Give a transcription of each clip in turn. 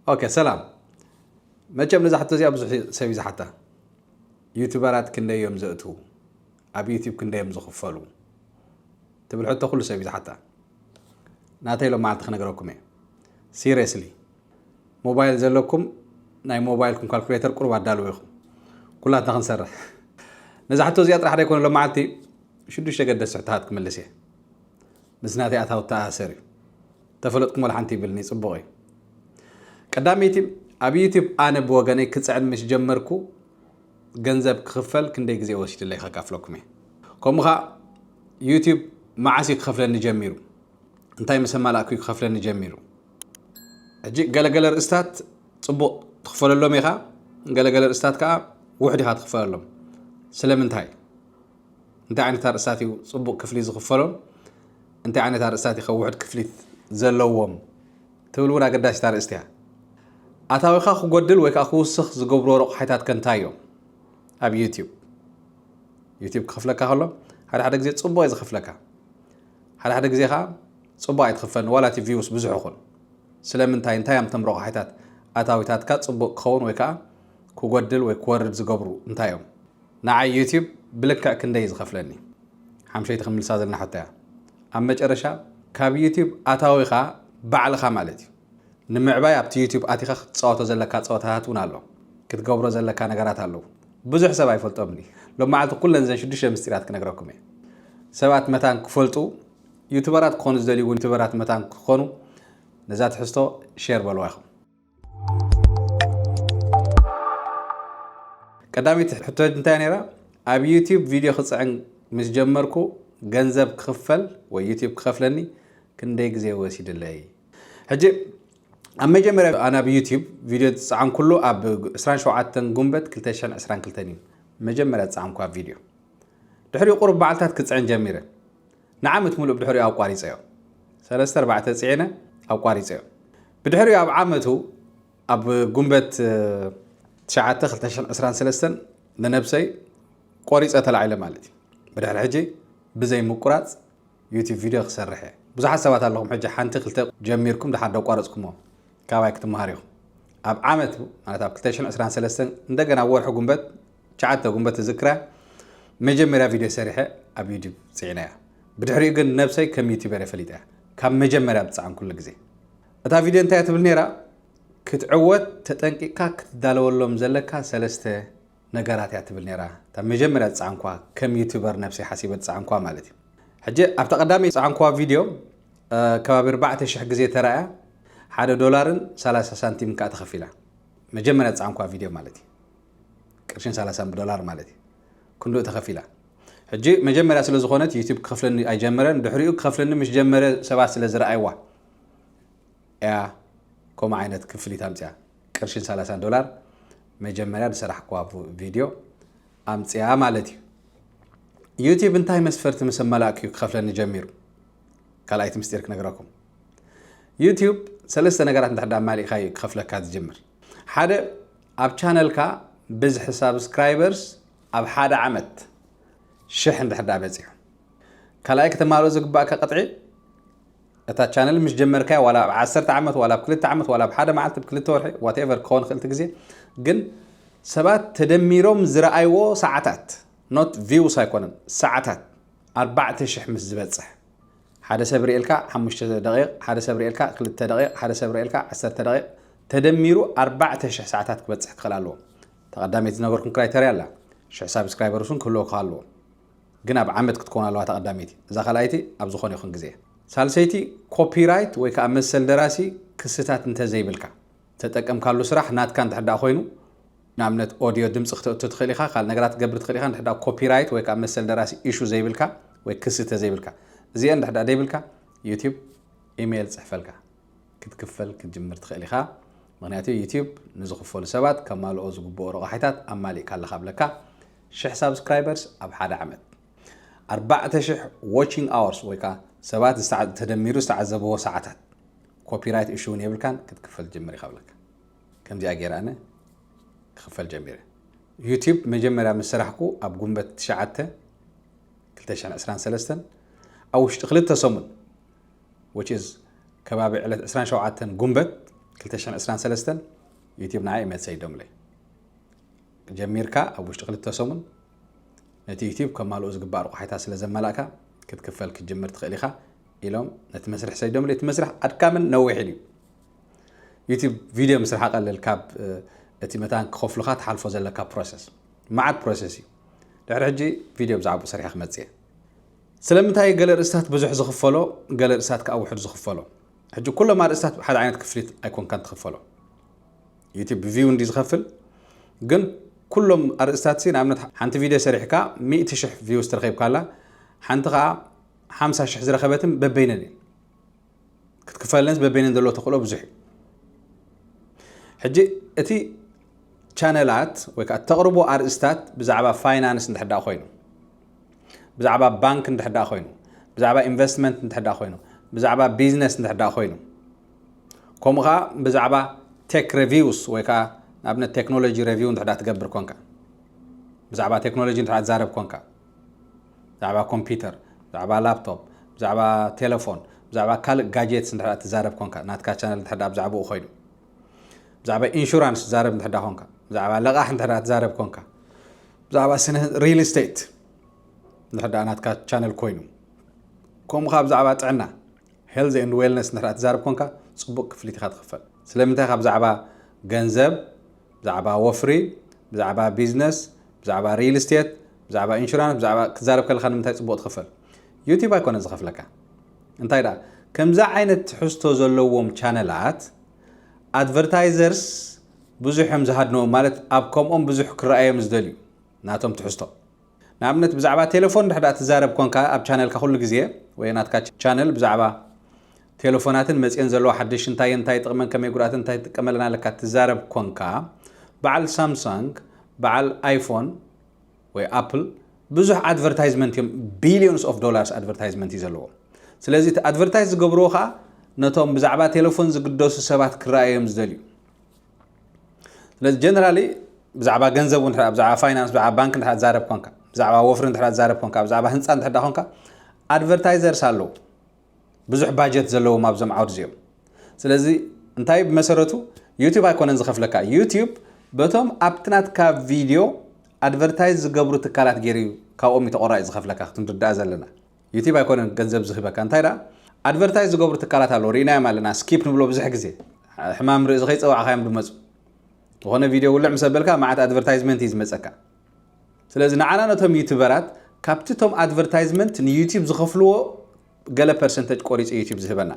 ኦኬ፣ ሰላም። መቸም ነዛ ሕቶ እዚኣ ብዙሕ ሰብ እዩ ዝሓታ። ዩቱበራት ክንደይ እዮም ዘእትዉ? ኣብ ዩቲዩብ ክንደይ እዮም ዝኽፈሉ? ትብል ሕቶ ኩሉ ሰብ እዩ ዝሓታ። ናተይ ሎም መዓልቲ ክነግረኩም እየ። ሲሪየስሊ፣ ሞባይል ዘለኩም ናይ ሞባይልኩም ካልኩሌተር ቁሩብ ኣዳልዉ ኢኹም። ኩላትና ክንሰርሕ። ነዛ ሕቶ እዚኣ ጥራሕ ደይኮነ ሎም መዓልቲ ሽዱሽተ ገደስቲ ሕቶታት ክምልስ እየ። ምስ ናተይ ኣታዊ ተኣሳሰር እዩ። ተፈለጥኩም ወላ ሓንቲ ይብልኒ፣ ጽቡቕ እዩ። ቀዳመይቲ፣ ኣብ ዩቲዩብ ኣነ ብወገነይ ክጽዕን ምስ ጀመርኩ ገንዘብ ክኽፈል ክንደይ ግዜ ወሲድለይ ከካፍለኩም እየ። ከምኡ ኸኣ ዩቲዩብ መዓስ እዩ ክኸፍለኒ ጀሚሩ? እንታይ ምስ ኣማላእኩ እዩ ክኸፍለኒ ጀሚሩ? ሕጂ ገለገለ ርእስታት ጽቡቕ ትኽፈለሎም ኢኻ፣ ገለገለ ርእስታት ከኣ ውሕድ ኢኻ ትኽፈለሎም። ስለምንታይ? እንታይ ዓይነት ኣርእስታት እዩ ጽቡቕ ክፍሊት ዝኽፈሎም? እንታይ ዓይነት ኣርእስታት እዩ ከ ውሕድ ክፍሊት ዘለዎም? ትብል እውን ኣገዳሲት ኣርእስቲ እያ። ኣታዊኻ ክጎድል ወይ ከኣ ክውስኽ ዝገብርዎ ረቑሓታት ከ እንታይ እዮም? ኣብ ዩቲዩብ፣ ዩቲዩብ ክኸፍለካ ከሎ ሓደ ሓደ ግዜ ጽቡቕ እዩ ዝኸፍለካ፣ ሓደ ሓደ ግዜ ከኣ ጽቡቕ ኣይትኽፈልን፣ ዋላ እቲ ቪውስ ብዙሕ ይኹን። ስለምንታይ? እንታይ እዮም እቶም ረቑሓታት? ኣታዊታትካ ጽቡቕ ክኸውን ወይ ከኣ ክጎድል ወይ ክወርድ ዝገብሩ እንታይ እዮም? ንዓይ ዩቲዩብ ብልክዕ ክንደይ እዩ ዝኸፍለኒ? ሓምሸይቲ ክንምልሳ ዘለና ሕቶ እያ። ኣብ መጨረሻ፣ ካብ ዩቲዩብ ኣታዊኻ ባዕልኻ ማለት እዩ። ንምዕባይ ኣብቲ ዩቲዩብ ኣቲኻ ክትጻወቶ ዘለካ ጸወታታት እውን ኣሎ። ክትገብሮ ዘለካ ነገራት ኣለዉ። ብዙሕ ሰብ ኣይፈልጦምን እዩ። ሎም መዓልቲ ኩለን እዘን ሽዱሽተ ምስጢራት ክነግረኩም እየ። ሰባት መታን ክፈልጡ፣ ዩቱበራት ክኾኑ ዝደልዩ እውን ዩቱበራት መታን ክኾኑ፣ ነዛ ትሕዝቶ ሼር በልዋ ኢኹም። ቀዳመይቲ ሕቶ እንታይ ነይራ? ኣብ ዩቲዩብ ቪድዮ ክጽዕን ምስ ጀመርኩ ገንዘብ ክኽፈል ወይ ዩቲዩብ ክኸፍለኒ ክንደይ ግዜ ወሲድለይ? ሕጂ ኣብ መጀመርያ ኣነ ኣብ ዩቲዩብ ቪድዮ ዝጸዓንኩሉ ኣብ ዕስራን ሸውዓተን ጉንበት ክልተ ሽሕን ዕስራን ክልተን እዩ። መጀመርያ ዝጸዓንኩዋ ቪድዮ። ድሕሪኡ ቁሩብ መዓልታት ክጽዕን ጀሚረ። ንዓመት ሙሉእ ብድሕሪኡ ኣቋሪጸዮ። ሰለስተ ኣርባዕተ ጽዒነ ኣቋሪጸዮ። ብድሕሪኡ ኣብ ዓመቱ ኣብ ጉንበት፣ እ፣ ትሽዓተ ክልተ ሽሕን ዕስራን ሰለስተን ንነብሰይ ቆሪጸ ተላዒለ ማለት እዩ። ብድሕሪ ሕጂ ብዘይ ምቁራጽ ዩቲዩብ ቪድዮ ክሰርሕ እየ። ብዙሓት ሰባት ኣለኹም ሕጂ ሓንቲ ክልተ ጀሚርኩም ድሓር ደቋረጽኩሞ። ካባይ ክትመሃሩ ኢኹም። ኣብ ዓመት ማለት ኣብ ክልተ ሽሕን ዕስራን ሰለስተን እንደገና ወርሒ ጉንበት ትሽዓተ ጉንበት ዝዝክራ መጀመርያ ቪድዮ ሰሪሐ ኣብ ዩቲዩብ ጽዒነያ። ብድሕሪኡ ግን ነብሰይ ከም ዩቲዩበር እየ ፈሊጠያ። ካብ መጀመርያ ብጻዕን ኩሉ ግዜ። እታ ቪድዮ እንታይ እያ ትብል ነይራ? ክትዕወት ተጠንቂቕካ ክትዳለወሎም ዘለካ ሰለስተ ነገራት እያ ትብል ነይራ። እታ መጀመርያ ዝጸዓንኳ ከም ዩቲዩበር ነብሰይ ሓሲበ ዝጸዓንኳ ማለት እዩ። ሕጂ ኣብታ ቀዳመይ ዝጸዓንኳ ቪድዮ፣ እ፣ ከባቢ ኣርባዕተ ሽሕ ግዜ ተራእያ ሓደ ዶላርን ሰላሳ ሳንቲም ከኣ ተኸፊላ። መጀመርያ ዝጸዓንኳ ቪድዮ ማለት እዩ። ቅርሽን ሰላሳን ብዶላር ማለት እዩ። ክንድኡ ተኸፊላ። ሕጂ መጀመርያ ስለ ዝኾነት ዩቲዩብ ክኸፍለኒ ኣይጀመረን። ድሕሪኡ ክኸፍለኒ ምስ ጀመረ ሰባት ስለ ዝረኣይዋ እያ ከምኡ ዓይነት ክፍሊት ኣምጽያ። ቅርሽን ሰላሳን ዶላር መጀመርያ ዝሰራሕክዋ ቪ-፣ ቪድዮ ኣምጽያ ማለት እዩ። ዩቲዩብ እንታይ መስፈርቲ ምስ ኣመላእኩ እዩ ክኸፍለኒ ጀሚሩ? ካልኣይቲ ምስጢር ክነግረኩም። ዩቲዩብ ሰለስተ ነገራት እንድሕር ደኣ ኣማሊእካ እዩ ክኸፍለካ ዝጅምር። ሓደ፣ ኣብ ቻነልካ ብዝሒ ሳብስክራይበርስ ኣብ ሓደ ዓመት ሽሕ እንድሕር ደኣ በጺሑ። ካልኣይ፣ ከተማልኦ ዝግባእካ ቅጥዒ፣ እታ ቻነል ምስ ጀመርካያ ዋላ ኣብ ዓሰርተ ዓመት ዋላ ኣብ ክልተ ዓመት ዋላ ኣብ ሓደ መዓልቲ፣ ኣብ ክልተ ወርሒ፣ ዋትኤቨር ክኸውን ይኽእል እቲ ግዜ፣ ግን ሰባት ተደሚሮም ዝረኣይዎ ሰዓታት፣ ኖት ቪውስ ኣይኮነን፣ ሰዓታት ኣርባዕተ ሽሕ ምስ ዝበጽሕ፣ ሓደ ሰብ ርእልካ ሓሙሽተ ደቂቕ፣ ሓደ ሰብ ርእልካ ክልተ ደቂቕ፣ ሓደ ሰብ ርእልካ ዓሰርተ ደቂቕ፣ ተደሚሩ ኣርባዕተ ሽሕ ሰዓታት ክበጽሕ ክኽእል ኣለዎ። ተቐዳመይቲ ዝነገርኩም ክራይተርያ ኣላ። ሽሕ ሳብስክራይበርስ እውን ክህልወካ ኣለዎ። ግን ኣብ ዓመት ክትከውን ኣለዋ እታ ቀዳመይቲ። እዛ ካልኣይቲ ኣብ ዝኾነ ይኹን ግዜ። ሳልሰይቲ፣ ኮፒራይት ወይ ከዓ መሰል ደራሲ ክስታት እንተዘይብልካ። ተጠቀምካሉ ስራሕ ናትካ እንድሕር ደኣ ኮይኑ፣ ንኣብነት ኦድዮ ድምፂ ክተእቱ ትኽእል ኢኻ፣ ካልእ ነገራት ክትገብር ትኽእል ኢኻ፣ እንድሕር ደኣ ኮፒራይት ወይ ከዓ መሰል ደራሲ ኢሹ ዘይብልካ ወይ ክሲ ተዘይብልካ። እዚአን እንድሕር ደኣ ዘይብልካ፣ ዩቲዩብ ኢሜይል ጽሕፈልካ። ክትክፈል ክትጅምር ትኽእል ኢኻ። ምኽንያቱ ዩቲዩብ ንዝኽፈሉ ሰባት ከማልኦ ዝግብኦ ረቑሓታት ኣማሊእካ ኣለኻ ብለካ። ሽሕ ሳብስክራይበርስ ኣብ ሓደ ዓመት። ኣርባዕተ ሽሕ ዋቺንግ ኣወርስ ወይ ከዓ ሰባት ዝተዓ-፣ ተደሚሩ ዝተዓዘብዎ ሰዓታት። ኮፒራይት ኢሹ እውን የብልካን ክትክፈል ትጅምር ኢኻ ብለካ። ከምዚኣ ገይረ ኣነ ክኽፈል ጀሚረ። ዩቲዩብ መጀመርያ ምስ ሰራሕኩ ኣብ ጉንበት ትሽዓተ ክልተ ሽሕን ዕስራን ሰለስተን ኣብ ውሽጢ ክልተ ሰሙን፣ which is ከባቢ ዕለት ዕስራን ሸውዓተን ጉንበት ክልተ ሽሕን ዕስራን ሰለስተን ዩቲብ ንዓይ እመት ሰይዶምለይ። ጀሚርካ ኣብ ውሽጢ ክልተ ሰሙን ነቲ ዩቲብ ከማልኡ ዝግባእ ረቑሓታት ስለ ዘመላእካ ክትክፈል ክትጅምር ትኽእል ኢኻ ኢሎም ነቲ መስርሕ ሰይዶምለይ። እቲ መስርሕ ኣድካምን ነዊሕን እዩ። ዩቲብ ቪድዮ ምስራሕ ቀልል ካብ እቲ መታን ክኸፍሉኻ ትሓልፎ ዘለካ ፕሮሰስ። መዓት ፕሮሰስ እዩ። ድሕሪ ሕጂ ቪድዮ ብዛዕባኡ ሰሪሐ ክመጽእ እየ። ስለምንታይ ገለ ርእስታት ብዙሕ ዝኽፈሎ፣ ገለ ርእስታት ከኣ ውሑድ ዝኽፈሎ? ሕጂ ኩሎም ኣርእስታት ሓደ ዓይነት ክፍሊት ኣይኮንካን ትኽፈሎ። ዩቲብ ብቪው እንዲ ዝኸፍል፣ ግን ኩሎም ኣርእስታት ሲ ንኣብነት ሓንቲ ቪድዮ ሰሪሕካ ሚእቲ ሽሕ ቪውስ ተረኺብካላ፣ ሓንቲ ከኣ ሓምሳ ሽሕ ዝረኸበትን በበይነን እየን ክትክፈለንስ በበይነን ዘሎ ተኽእሎ ብዙሕ እዩ። ሕጂ እቲ ቻነላት ወይ ከዓ እተቕርቦ ኣርእስታት ብዛዕባ ፋይናንስ እንድሕር ደኣ ኮይኑ፣ ብዛዕባ ባንክ እንድሕር ደኣ ኮይኑ፣ ብዛዕባ ኢንቨስትመንት እንድሕር ደኣ ኮይኑ፣ ብዛዕባ ቢዝነስ እንድሕር ደኣ ኮይኑ፣ ከምኡ ከዓ ብዛዕባ ቴክ ሬቪውስ ወይ ከዓ ንኣብነት ቴክኖሎጂ ሬቪው እንድሕር ደኣ ትገብር ኮንካ፣ ብዛዕባ ቴክኖሎጂ እንድሕር ደኣ ትዛረብ ኮንካ፣ ብዛዕባ ኮምፒውተር፣ ብዛዕባ ላፕቶፕ፣ ብዛዕባ ቴሌፎን፣ ብዛዕባ ካልእ ጋጀትስ እንድሕር ደኣ ትዛረብ ኮንካ፣ ናትካ ቻነል እንድሕር ደኣ ብዛዕባኡ ኮይኑ፣ ብዛዕባ ኢንሹራንስ ትዛረብ እንድሕር ደኣ ኮንካ፣ ብዛዕባ ለቓሕ እንድሕር ደኣ ትዛረብ ኮንካ፣ ብዛዕባ ስነ ሪል ስቴት እንድሕር ደኣ ናትካ ቻነል ኮይኑ፣ ከምኡ ከዓ ብዛዕባ ጥዕና፣ ሄልዝ ኤንድ ዌልነስ እንድሕር ደኣ ትዛረብ ኮንካ፣ ጽቡቕ ክፍሊት ኢኻ ትኽፈል። ስለምንታይ ኢኻ ብዛዕባ ገንዘብ፣ ብዛዕባ ወፍሪ፣ ብዛዕባ ቢዝነስ፣ ብዛዕባ ሪል ስቴት፣ ብዛዕባ ኢንሹራንስ፣ ብዛዕባ ክትዛረብ ከለኻ ንምንታይ ጽቡቕ ትኽፈል? ዩቲብ ኣይኮነን ዝኸፍለካ። እንታይ ደኣ፣ ከምዚ ዓይነት ትሕዝቶ ዘለዎም ቻነላት ኣድቨርታይዘርስ ብዙሕ እዮም ዝሃድንዎም፣ ማለት ኣብ ከምኦም ብዙሕ ክረኣዮም ዝደልዩ ናቶም ትሕዝቶ። ንኣብነት ብዛዕባ ቴሌፎን እንድሕር ደኣ ትዛረብ ኮንካ ኣብ ቻነልካ ኩሉ ግዜ ወይ ናትካ ቻነል ብዛዕባ ቴሌፎናትን መጽየን ዘለዋ ሓድሽ እንታይ እንታይ ጥቕመን ከመይ ጉድኣትን እንታይ ትጥቀመለን ኣለካ ትዛረብ ኮንካ፣ በዓል ሳምሳንግ፣ በዓል ኣይፎን ወይ ኣፕል ብዙሕ ኣድቨርታይዝመንት እዮም፣ ቢሊዮንስ ኦፍ ዶላርስ ኣድቨርታይዝመንት እዩ ዘለዎ። ስለዚ እቲ ኣድቨርታይዝ ዝገብርዎ ከዓ ነቶም ብዛዕባ ቴሌፎን ዝግደሱ ሰባት ክረኣዮም ዝደልዩ። ስለዚ ጀነራሊ ብዛዕባ ገንዘብ እውን እንድሕር ደኣ፣ ብዛዕባ ፋይናንስ፣ ብዛዕባ ባንክ እንድሕር ደኣ ትዛረብ ኮንካ፣ ብዛዕባ ወፍሪ እንድሕር ደኣ ትዛረብ ኮንካ፣ ብዛዕባ ህንፃ እንድሕር ደኣ ኮንካ ኣድቨርታይዘርስ ኣለዉ። ብዙሕ ባጀት ዘለዎም ኣብዞም ዓውዲ እዚኦም። ስለዚ እንታይ ብመሰረቱ ዩቲዩብ ኣይኮነን ዝኸፍለካ። ዩቲዩብ በቶም ኣብቲ ናትካ ቪድዮ ኣድቨርታይዝ ዝገብሩ ትካላት ገይሩ እዩ ካብኦም እዩ ተቆራፂ ዝኸፍለካ ክትንርዳእ ዘለና። ዩቲዩብ ኣይኮነን ገንዘብ ዝህበካ። እንታይ ደኣ ኣድቨርታይዝ ዝገብሩ ትካላት ኣለዉ፣ ርኢናዮም ኣለና። ስኪፕ ንብሎ ብዙሕ ግዜ ሕማም ርእሲ ከይፀዋዕካዮም ድመፁ። ዝኾነ ቪድዮ ውልዕ ምስ ኣበልካ መዓት ኣድቨርታይዝመንት እዩ ዝመፀካ። ስለዚ ንዓና ነቶም ዩቱበራት ካብቲ ቶም ኣድቨርታይዝመንት ንዩቲዩብ ዝኸፍልዎ ገለ ፐርሰንተጅ ቆሪፁ ዩቲዩብ ዝህበና።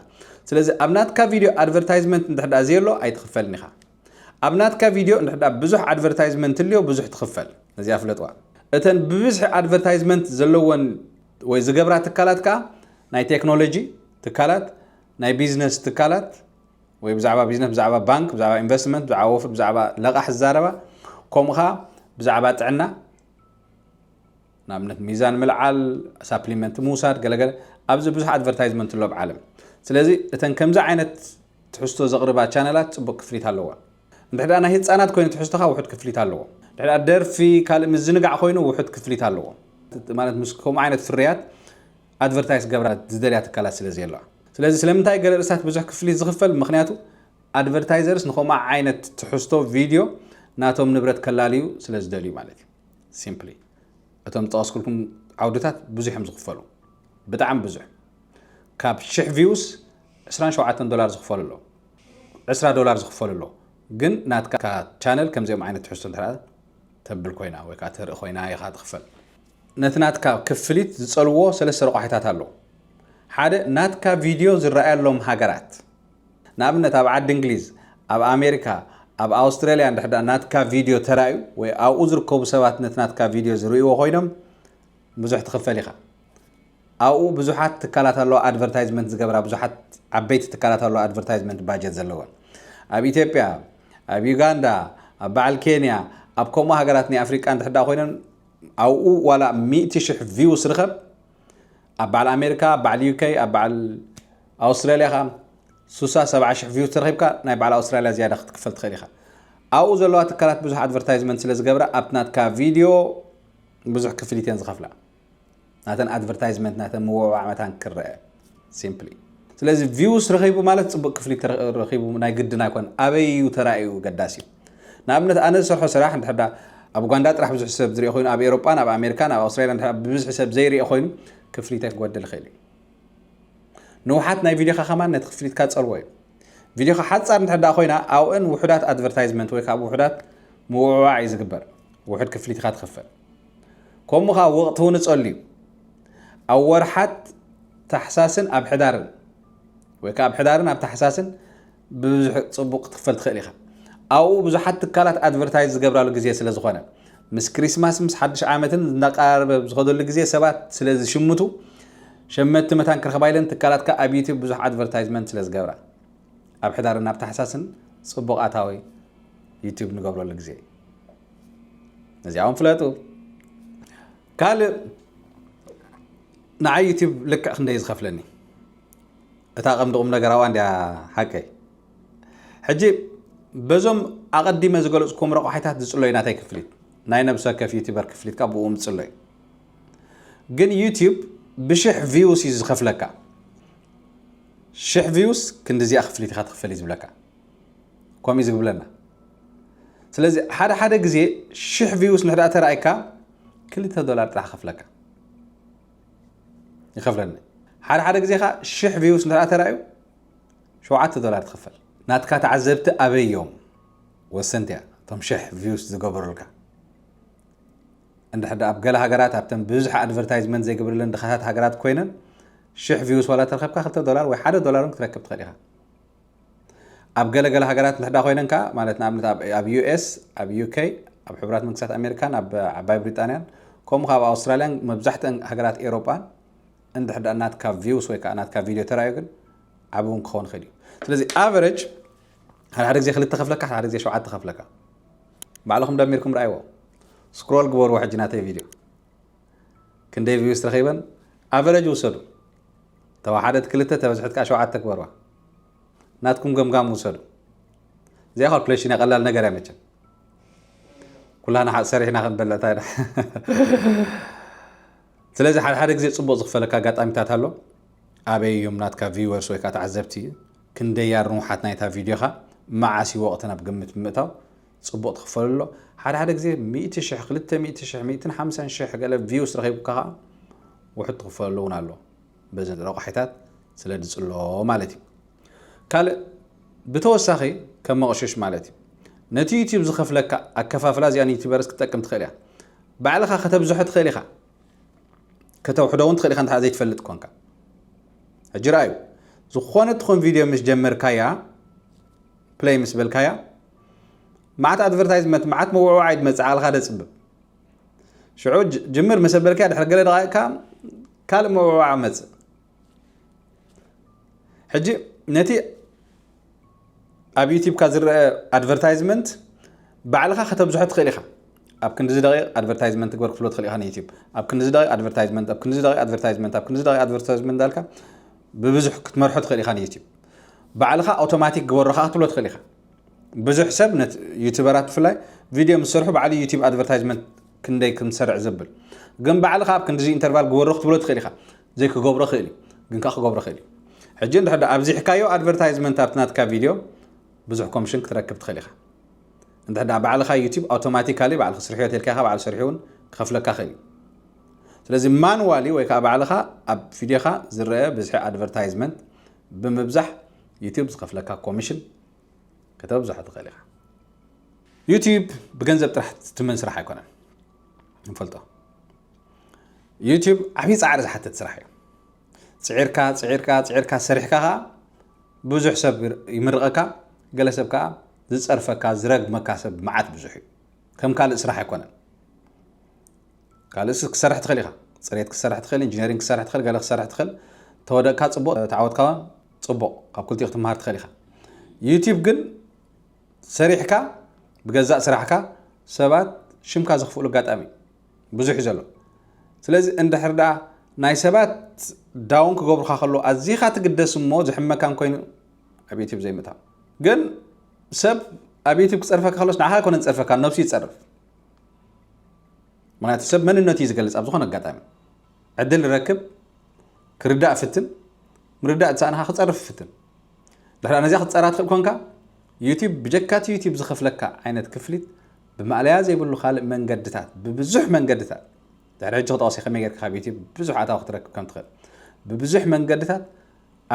ስለዚ ኣብ ናትካ ቪድዮ ኣድቨርታይዝመንት እንድሕር ደኣ ዘየሎ ኣይትኽፈልን ኢኻ። ኣብ ናትካ ቪድዮ እንድሕር ደኣ ብዙሕ ኣድቨርታይዝመንት እንልዮ ብዙሕ ትኽፈል። ነዚኣ ፍለጥዋ። እተን ብብዝሒ ኣድቨርታይዝመንት ዘለወን ወይ ዝገብራ ትካላት ከኣ ናይ ቴክኖሎጂ ትካላት፣ ናይ ቢዝነስ ትካላት፣ ወይ ብዛዕባ ቢዝነስ፣ ብዛዕባ ባንክ፣ ብዛዕባ ኢንቨስትመንት፣ ብዛዕባ ወፍሪ፣ ብዛዕባ ለቓሕ ዝዛረባ፣ ከምኡ ኸኣ ብዛዕባ ጥዕና፣ ንኣብነት ሚዛን ምልዓል፣ ሳፕሊመንት ምውሳድ፣ ገለገለ፣ ኣብዚ ብዙሕ ኣድቨርታይዝመንት ኣሎ ኣብ ዓለም። ስለዚ እተን ከምዚ ዓይነት ትሕዝቶ ዘቕርባ ቻነላት ጽቡቕ ክፍሊት ኣለዋ። እንድሕር ደኣ ናይ ህጻናት ኮይኑ ትሕዝቶኻ ውሑድ ክፍሊት ኣለዎ። እንድሕር ደኣ ደርፊ፣ ካልእ ምዝንጋዕ ኮይኑ ውሑድ ክፍሊት ኣለዎ። ማለት ምስ ከምኡ ዓይነት ፍርያት ኣድቨርታይዝ ክገብራ ዝደልያ ትካላት ስለ ዘየለዋ። ስለዚ ስለምንታይ ገለ ርእስታት ብዙሕ ክፍሊት ዝኽፈል? ምኽንያቱ ኣድቨርታይዘርስ ንኸምኡ ዓይነት ትሕዝቶ ቪድዮ ናቶም ንብረት ከላልዩ ስለ ዝደልዩ ማለት እዩ። ሲምፕሊ እቶም ዝጠቐስኩልኩም ዓውድታት ብዙሕ እዮም ዝኽፈሉ፣ ብጣዕሚ ብዙሕ። ካብ ሽሕ ቪውስ ዕስራን ሸውዓተን ዶላር ዝኽፈሉ ኣለዉ፣ ዕስራ ዶላር ዝኽፈሉ ኣለዉ። ግን ናትካ ቻነል ከምዚኦም ዓይነት ትሕዝቶ እንተ ተብል ኮይና ወይ ከዓ ተርኢ ኮይና ኢኻ ትኽፈል። ነቲ ናትካ ክፍሊት ዝጸልዎ ሰለስተ ረቋሒታት ኣለዉ። ሓደ፣ ናትካ ቪድዮ ዝረኣየሎም ሃገራት። ንኣብነት ኣብ ዓዲ እንግሊዝ፣ ኣብ ኣሜሪካ፣ ኣብ ኣውስትራልያ እንድሕር ደኣ ናትካ ቪድዮ ተራእዩ ወይ ኣብኡ ዝርከቡ ሰባት ነቲ ናትካ ቪድዮ ዝርእይዎ ኮይኖም ብዙሕ ትኽፈል ኢኻ። ኣብኡ ብዙሓት ትካላት ኣለዋ ኣድቨርታይዝመንት ዝገብራ፣ ብዙሓት ዓበይቲ ትካላት ኣለዋ ኣድቨርታይዝመንት ባጀት ዘለወን። ኣብ ኢትዮጵያ፣ ኣብ ዩጋንዳ፣ ኣብ በዓል ኬንያ፣ ኣብ ከምኡ ሃገራት ናይ ኣፍሪቃ እንድሕር ደኣ ኮይነን ኣብኡ ዋላ ሚእቲ ሽሕ ቪውስ ርኸብ፣ ኣብ በዓል ኣሜሪካ፣ ኣብ በዓል ዩኬ፣ ኣብ በዓል ኣውስትራልያ ኸኣ ሱሳ ሰብዓ ሽሕ ቪውስ ተረኺብካ ናይ በዓል ኣውስትራልያ ዝያዳ ክትክፈል ትኽእል ኢኻ። ኣብኡ ዘለዋ ትካላት ብዙሕ ኣድቨርታይዝመንት ስለ ዝገብራ ኣብቲ ናትካ ቪድዮ ብዙሕ ክፍሊት እየን ዝኸፍላ። ናተን ኣድቨርታይዝመንት ናተን ምውዕዋዕ መታን ክረአ ሲምፕሊ። ስለዚ views ረኺቡ ማለት ጽቡቕ ክፍሊት ረኺቡ ናይ ግድን ኣይኮን። ኣበይ እዩ ተራእዩ ገዳሲ እዩ። ንኣብነት ኣነ ዝሰርሖ ስራሕ እንድሕዳ ኣብ ኡጋንዳ ጥራሕ ብዙሕ ሰብ ዝሪኦ ኮይኑ፣ ኣብ ኤሮጳን ኣብ ኣሜሪካን ኣብ ኣውስትራልያ እንድሕዳ ብብዝሒ ሰብ ዘይሪኦ ኮይኑ ክፍሊተይ ክጎድል ይኽእል እዩ። ንውሓት ናይ ቪድዮኻ ከማን ነቲ ክፍሊትካ ጸልዎ እዩ። ቪድዮኻ ሓጻር እንድሕዳ ኮይና ኣብእን ውሑዳት ኣድቨርታይዝመንት ወይ ከዓ ውሑዳት ምውዕዋዕ እዩ ዝግበር። ውሑድ ክፍሊትካ ትኽፈል። ከምኡ ከዓ ወቕቲ እውን እጸሉ እዩ። ኣብ ወርሓት ታሕሳስን ኣብ ሕዳርን ወይ ከዓ ኣብ ሕዳርን ኣብ ታሕሳስን ብዙሕ ጽቡቕ ክትኽፈል ትኽእል ኢኻ። ኣብኡ ብዙሓት ትካላት ኣድቨርታይዝ ዝገብራሉ ግዜ ስለ ዝኾነ ምስ ክሪስማስ ምስ ሓድሽ ዓመትን እናቀራረበ ዝኸደሉ ግዜ ሰባት ስለ ዝሽምቱ ሸመትቲ መታን ክረኽባ ኢለን ትካላት ከዓ ኣብ ዩቲዩብ ብዙሕ ኣድቨርታይዝመንት ስለ ዝገብራ ኣብ ሕዳርን ኣብ ታሕሳስን ጽቡቕ ኣታዊ ዩቲዩብ ንገብረሉ ግዜ እዩ። ነዚኣ እውን ፍለጡ። ካልእ ንዓይ ዩቲዩብ ልክዕ ክንደይ ዝኸፍለኒ እታ ቀምዲ ቁም ነገራዋ እንዲያ ሓቀይ። ሕጂ በዞም ኣቐዲመ ዝገለጽኩም ረቋሒታት ዝጽሎ እዩ ናተይ ክፍሊት። ናይ ነብሰ ወከፍ ዩቲበር ክፍሊት ካብ ብኡ ምጽሎ እዩ። ግን ዩቲዩብ ብሽሕ ቪውስ እዩ ዝኸፍለካ። ሽሕ ቪውስ ክንዲ እዚኣ ክፍሊት ኢኻ ትኽፈል እዩ ዝብለካ። ከምኡ እዩ ዝብለና። ስለዚ ሓደ ሓደ ግዜ ሽሕ ቪውስ ንሕዳ ተራእይካ ክልተ ዶላር ጥራሕ ከፍለካ ይኸፍለኒ። ሓደ ሓደ ግዜ ኻ ሽሕ ቪውስ ንሕዳ ተራእዩ ሸውዓተ ዶላር ትኽፈል። ናትካ ተዓዘብቲ ኣበይ እዮም ወሰንቲ እያ እቶም ሽሕ ቪውስ ዝገበሩልካ። እንድሕር ኣብ ገለ ሃገራት ኣብተን ብዙሕ ኣድቨርታይዝመንት ዘይገብርለን ድኻታት ሃገራት ኮይነን ሽሕ ቪውስ ዋላ ተረኸብካ ክልተ ዶላር ወይ ሓደ ዶላር እውን ክትረክብ ትኽእል ኢኻ። ኣብ ገለ ገለ ሃገራት እንድሕዳ ኮይነን ከዓ ማለት ንኣብነት ኣብ- ኣብ ዩኤስ ኣብ ዩኬ ኣብ ሕቡራት መንግስታት ኣሜሪካን ኣብ ዓባይ ብሪጣንያን ከምኡ ከዓ ኣብ ኣውስትራልያን መብዛሕትአን ሃገራት ኤሮጳን እንድሕዳ ናትካ ቪውስ ወይ ከዓ ናትካ ቪድዮ ተራእዩ ግን ዓብውን ክኸውን ይኽእል እዩ። ስለዚ ኣቨረጅ ሓደ ሓደ ግዜ ክልተ ከፍለካ ሓደ ሓደ ግዜ ሸውዓተ ከፍለካ። ባዕልኹም ደሚርኩም ረኣይዎ። ስክሮል ግበርዎ ሕጂ ናተይ ቪድዮ ክንደይ ቪውስ ረኺበን ኣቨረጅ ውሰዱ። ተወሓደት ክልተ ተበዝሐት ከዓ ሸውዓተ ግበርዋ። ናትኩም ገምጋም ውሰዱ። እዚኣ ካልኩሌሽን እያ፣ ቀላል ነገር እያ መቸም። ኩላና ሓ- ሰሪሕና ክንበልዕ እንታይ ኢና? ስለዚ ሓደ ሓደ ግዜ ጽቡቕ ዝኽፈለካ ኣጋጣሚታት ኣሎ። ኣበይ እዮም ናትካ ቪወርስ ወይ ከዓ ተዓዘብቲ ክንደይ እያ ርንውሓት ናይታ ቪድዮኻ መዓስ እዩ ወቕቲ ናብ ግምት ብምእታው ጽቡቕ ትኽፈሉ ኣሎ። ሓደ ሓደ ግዜ ሚእቲ ሽሕ፣ ክልተ ሚእቲ ሽሕ፣ ሚእትን ሓምሳን ሽሕ ገለ ቪውስ ረኺብካ ከዓ ውሑድ ትኽፈሉ እውን ኣሎ። በዚ ረቋሒታት ስለ ድጽሎ ማለት እዩ። ካልእ ብተወሳኺ ከም መቕሽሽ ማለት እዩ። ነቲ ዩቲዩብ ዝኸፍለካ ኣከፋፍላ እዚኣ ንዩቲዩበርስ ክትጠቅም ትኽእል እያ። ባዕልኻ ከተብዝሖ ትኽእል ኢኻ። ከተውሕዶ እውን ትኽእል ኢኻ እንተ ዘይትፈልጥ ኮንካ። ሕጂ ረኣዩ ዝኾነ ትኹን ቪድዮ ምስ ጀመርካያ ፕለይ ምስ በልካያ ማዓት ኣድቨርታይዝመንት ማዓት መውዕዋዕ እዩ ድመጽእ ዓልኻ ደጽብብ ሽዑ ጅ- ጅምር መሰበልካ ድሕሪ ገለ ደቃይቅካ ካልእ መውዕዋዕ መጽእ ሕጂ ነቲ ኣብ ዩቲብካ ዝረአ ኣድቨርታይዝመንት ባዕልኻ ከተብዝሖ ትኽእል ኢኻ ኣብ ክንዲዚ ደቂቕ ኣድቨርታይዝመንት ግበር ክትብሎ ትኽእል ኢኻ ንዩቲብ ኣብ ክንዲዚ ደቂቕ ኣድቨርታይዝመንት ኣብ ክንዲዚ ደቂቕ ኣድቨርታይዝመንት ኣብ ክንዲዚ ደቂቕ ኣድቨርታይዝመንት እንዳልካ ብብዙሕ ክትመርሖ ትኽእል ኢኻ ንዩቲብ ባዕልኻ ኣውቶማቲክ ግበሮ ከዓ ክትብሎ ትኽእል ኢኻ ብዙሕ ሰብ ነት ዩቲበራት ብፍላይ ቪድዮ ምስ ሰርሑ ባዕሉ ዩቲብ ኣድቨርታይዝመንት ክንደይ ክንሰርዕ ዘብል ግን ባዕልኻ ኣብ ክንዲዚ ኢንተርቫል ግበሮ ክትብሎ ትኽእል ኢኻ ዘይክገብሮ ክእል እዩ ግን ከዓ ክገብሮ ክእል እዩ ሕጂ እንድሕር ኣብዚሕካዮ ኣድቨርታይዝመንት ኣብቲ ናትካ ቪድዮ ብዙሕ ኮሚሽን ክትረክብ ትኽእል ኢኻ እንድሕር ባዕልኻ ዩቲብ ኣውቶማቲካሊ ባዕልኻ ስርሕዮ ተልካ ኢኻ ባዕሉ ሰሪሑ እውን ክኸፍለካ ክእል እዩ ስለዚ ማንዋሊ ወይ ከዓ ባዕልኻ ኣብ ቪድዮኻ ዝረአ ብዝሒ ኣድቨርታይዝመንት ብምብዛሕ ዩቲብ ዝኸፍለካ ኮሚሽን ከተብዝሖ ትኽእል ኢኻ ዩቲብ ብገንዘብ ጥራሕ ትመን ስራሕ ኣይኮነን ንፈልጦ ዩቲብ ዓብዪ ፃዕሪ ዝሓትት ስራሕ እዩ ፅዒርካ ፅዒርካ ፅዒርካ ሰሪሕካ ከዓ ብዙሕ ሰብ ይምርቐካ ገለ ሰብ ከዓ ዝፀርፈካ ዝረግመካ ሰብ መዓት ብዙሕ እዩ ከም ካልእ ስራሕ ኣይኮነን ካልእስ ክሰርሕ ትኽእል ኢኻ ፅሬት ክሰርሕ ትኽእል ኢንጂነሪንግ ክሰርሕ ትኽእል ገለ ክሰርሕ ትኽእል ተወደቅካ ፅቡቅ ተዓወትካ እውን ፅቡቅ ካብ ክልቲኡ ክትመሃር ትኽእል ኢኻ ዩቲብ ግን ሰሪሕካ ብገዛእ ስራሕካ ሰባት ሽምካ ዘኽፍእሉ ኣጋጣሚ ብዙሕ እዩ ዘሎ ስለዚ እንድሕር ደኣ ናይ ሰባት ዳውን ክገብሩካ ከለዉ ኣዚኻ ትግደስ እሞ ዝሕመካን ኮይኑ ኣብ ዩቲብ ዘይምእታው ግን ሰብ ኣብ ዩቲብ ክፀርፈካ ከሎስ ንዓኻ ኣይኮነን ዝፀርፈካ ነብሱ ይፀርፍ ምክንያቱ ሰብ መንነቱ እዩ ዝገልፅ ኣብ ዝኾነ ኣጋጣሚ ዕድል ረክብ ክርዳእ ፍትን ምርዳእ ዝሰኣንካ ክጸርፍ ፍትን። ድሕሪ ነዚኣ ክትጸራ ትኽእል ኮንካ፣ ዩቲዩብ ብጀካቲ ዩቲዩብ ዝኸፍለካ ዓይነት ክፍሊት ብማእለያ ዘይብሉ ካልእ መንገድታት፣ ብብዙሕ መንገድታት፣ ድሕሪ ሕጂ ክጠቕሲ ከመይ ጌርካ ካብ ዩቲዩብ ብዙሕ ኣታዊ ክትረክብ ከም ትኽእል፣ ብብዙሕ መንገድታት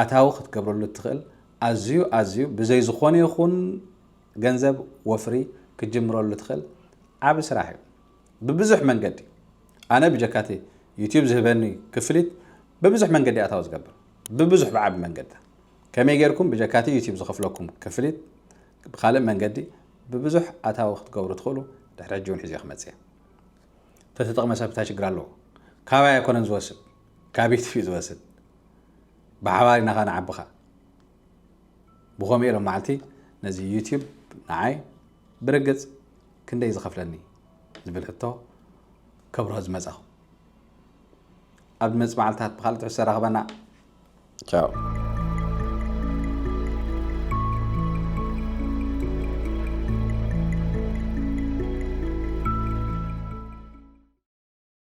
ኣታዊ ክትገብረሉ እትኽእል፣ ኣዝዩ ኣዝዩ ብዘይ ዝኾነ ይኹን ገንዘብ ወፍሪ ክትጅምረሉ ትኽእል ዓቢ ስራሕ እዩ። ብብዙሕ መንገዲ ኣነ ብጀካቲ ዩቲዩብ ዝህበኒ ክፍሊት ብብዙሕ መንገዲ ኣታዊ ዝገብር፣ ብብዙሕ ብዓቢ መንገዲ። ከመይ ጌርኩም ብጀካቲ ዩቲዩብ ዝኸፍለኩም ክፍሊት ብኻልእ መንገዲ ብብዙሕ ኣታዊ ክትገብሩ ትኽእሉ ድሕሪ ሕጂ እውን ሒዘ ክመጽእ እየ። ተተጠቕመ ሰብ እንታይ ችግር ኣለዎ? ካባይ ኣይኮነን ዝወስድ፣ ካብ ዩቲዩብ እዩ ዝወስድ። ብሓባር ኢና ኸዓ ንዓቢ ኸዓ። ብኸምኡ ኢሎም መዓልቲ ነዚ ዩቲዩብ ንዓይ ብርግጽ ክንደይ ዝኸፍለኒ ዝብል ሕቶ ከብርሆ ዝመጻኹ። ኣብ ዝመጽእ መዓልታት ብኻልእ ትሕዝቶ ራኸበና። ቻው።